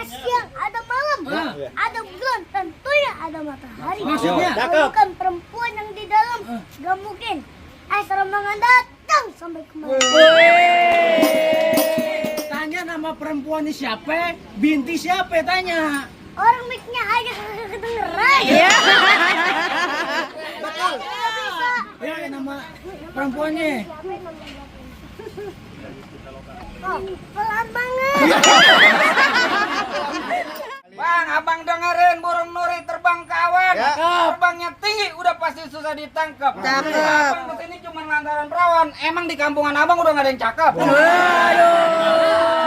siang, ada malam, ada bulan, tentunya ada matahari. Maksudnya? Kalau bukan perempuan yang di dalam, gak mungkin serombongan datang sampai kemari. Tanya nama perempuannya siapa? Binti siapa? Tanya. Orang mic-nya aja kagak kedengeran. Betul. Ya, nama perempuannya. Oh, pelan banget. Bang, abang dengerin burung nuri terbang ke awan. Terbangnya tinggi, udah pasti susah ditangkap. Abang kesini cuma lantaran perawan. Emang di kampungan abang udah gak ada yang cakep. Waduh.